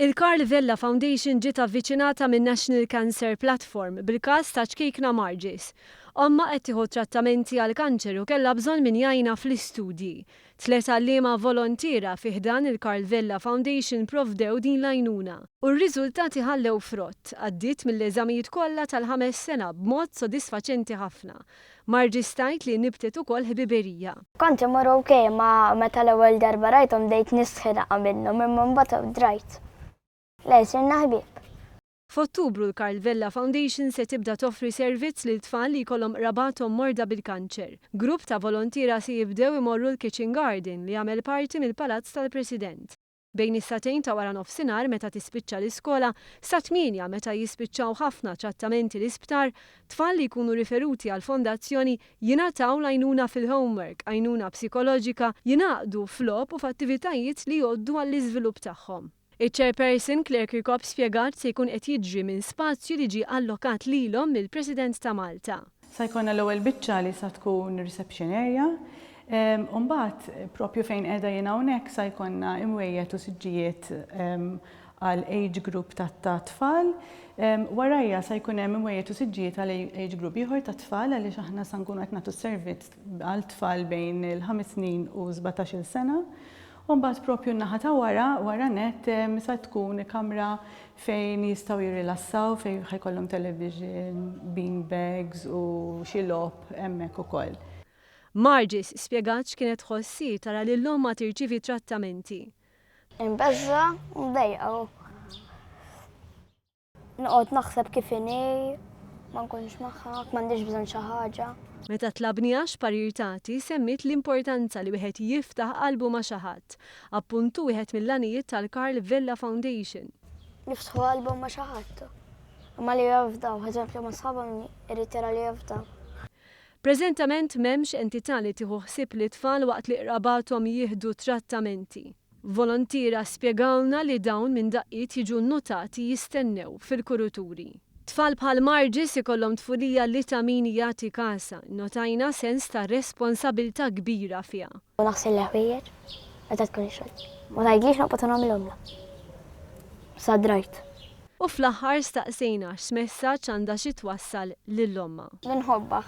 Il-Karl Vella Foundation ġiet avviċinata min-National Cancer Platform bil-każ ta' ċkejkna Margis. Ommha qed tieħu trattamenti għall-kanċer u kellha bżonn min jgħinha fl-istudji. Tliet għalliema volontiera fi ħdan il-Karl Vella Foundation provdew din l-għajnuna. U r-riżultati ħallew frott, għaddiet mill-eżamijiet kollha tal-ħames sena b'mod sodisfaċenti ħafna. Margis tgħid li nibtet ukoll ħbiberija. Kont immur ok imma meta l-ewwel darba rajthom bdejt nistħi naqa' minnhom imma mbagħad drajt. Le, sirna ħbieb. F'Ottubru l-Karl Vella Foundation se tibda toffri servizz lil tfal li jkollhom qrabathom morda bil-kanċer. Grupp ta' volontiera se jibdew imorru l-Kitchen Garden li jagħmel parti mill-Palazz tal-President. Bejn is-sagħtejn ta' waranofsinhar meta tispiċċa l-iskola sat-tmienja meta jispiċċaw ħafna trattamenti l-isptar, tfal li jkunu riferuti għall-fondazzjoni jingħataw l-għajnuna fil-homework, għajnuna psikoloġika, jingħaqdu f'logħob u f'attivitajiet li jgħoddu għall-iżvilupp tagħhom. Iċ-Chairperson Claire Kirkop spjegat x'se jkun qed jiġri minn spazju li ġie allokat lilhom mill-President ta' Malta. Sa jkollna l-ewwel biċċa li sa tkun reception area. U mbagħad propju fejn qiegħda jien hawnhekk sa jkollna imwejjed u siġġijiet għal age group ta' tfal. Warajja sa jkun hemm imwejjed u siġġijiet għal age group ieħor ta' tfal għaliex aħna sa nkunu qed nagħtu servizz għal tfal bejn il-ħames snin u 17-il sena. U mbagħad propju n-naħa ta' wara, wara nett, sa tkun kamra fejn jistgħu jirrilassaw, fejn ħa jkollhom television, bean bags u xi logħob hemmhekk ukoll. Margis spjegat x'kienet tħoss hi tara lil ommha tirċievi trattamenti. Imbeżżgħa u mdejqa u noqgħod naħseb kif inhi, ma nkunx magħha, m'għandix bżonn xi ħaġa. Meta tlabniha x'parir tagħti, semmiet l-importanza li wieħed jiftaħ qalbu ma' xi ħadd. Appuntu wieħed mill-għanijiet tal-Karl Vella Foundation. Jiftħu qalbhom ma' xi ħadd. Imma li jafdaw, eżempju ma' sħabhom irid jara li jafdaw. Preżentament m'hemmx entità li tieħu ħsieb lit-tfal waqt li qrabathom jieħdu trattamenti. Volontiera spjegawlna li dawn minn daqqiet jiġu nnutati jistennew fil-kuruturi. Tfal bħal Margis ikollhom tfulija li ta' min jagħti kasha. Innotajna sens ta' responsabilità kbira fiha. U naħsel l-ħwejjeġ meta tkun ix-xogħol. Ma tgħidlix noqgħod u nagħmilhomlha. Sa drajt. U fl-aħħar staqsejna x'messaġġ għandha xi twassal lil ommha. Li nħobbha.